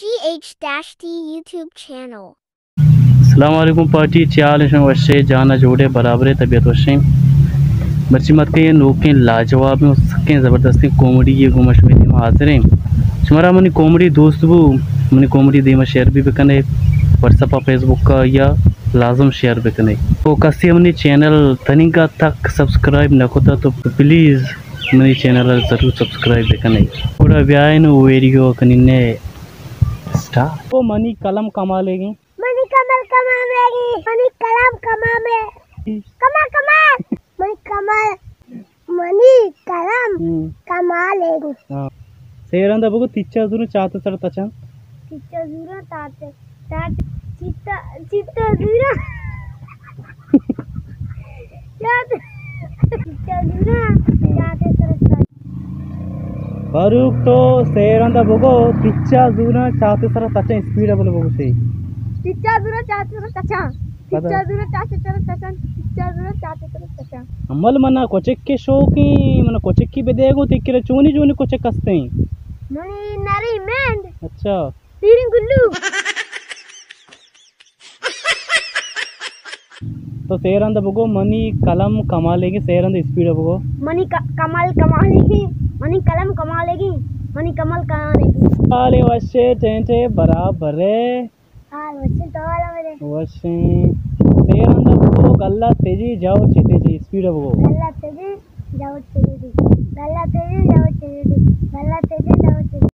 G H dash T YouTube channel. السلام علیکم پارٹی، چے حال اِنت؟ شما وش ئے؟ جان ءَ جوڑ ئے، برابر ئے، طبیعت وش اِنت؟ مرچی ما اتکیں نوکیں لاجوابیں ءُ سکیں زبردستیں کامیڈی یے گوں ما شمئے دیم ءَ حاضر ایں۔ شمارا منی کامیڈی دوست بو، منی کامیڈی دیم ءَ شیئر بھی بکن ئے، واٹس ایپ ءَ، فیس بک ءَ یا لازم شیئر بکن ئے۔ تو کسے منی چینل تنیگا تک سبسکرائب نہ کتا تو پلیز منی چینل ءَ ضرور سبسکرائب بکن ئے۔ گڑا بیائیں نوں ویڈیو ءَ کنیں اسٹارٹ۔ او منی قلم کمالے گی۔ منی کمل کمامے گی۔ منی قلم کمامے۔ کمال، کمال۔ منی کمل۔ منی قلم ہم۔ کمالے گی۔ ہاں۔ سیران دا بگو تچا زورن چاتے سر تچان۔ تچا زورن تاتے، تاتے، چیتا، چیتا زورن۔ چاتے، چیتا زورن، چاتے سر تچان۔ فاروق، تو سیران دا بگو، تچا زورن چاتے سر تچان، اسپیڈ بلو بگو سے۔ تچا زورن چاتے سر تچان۔ پدا۔ تچا زورن چاتے سر تچان، تچا زورن چاتے سر تچان۔ امل منا کچک کے شوقیں، منا کچک کی بدے گو، تکرے چونی چونی کچک ہستیں۔ منی نری مینڈ۔ اچھا۔ پیریں گلو۔ تو سیران دا بگو، منی قلم کمالے گی، سیران دا اسپیڈ بگو۔ منی ک-، کمال کمالے گی، منی قلم کمالے گی، منی کمل کمالے گی۔ حالے وش ئے، ٹینٹ ئے، برابر ئے۔ حال وش اِنت، تو حال وش اِنت۔ وش ایں۔ سیران دا بگو، گلہ تیجی جاؤ چی تیجی، اسپیڈ بگو۔ گلہ تیجی جاؤ چی تیجی، گلہ تیجی جاؤ چی تیجی، گلہ تیجی جاؤ چی تیجی۔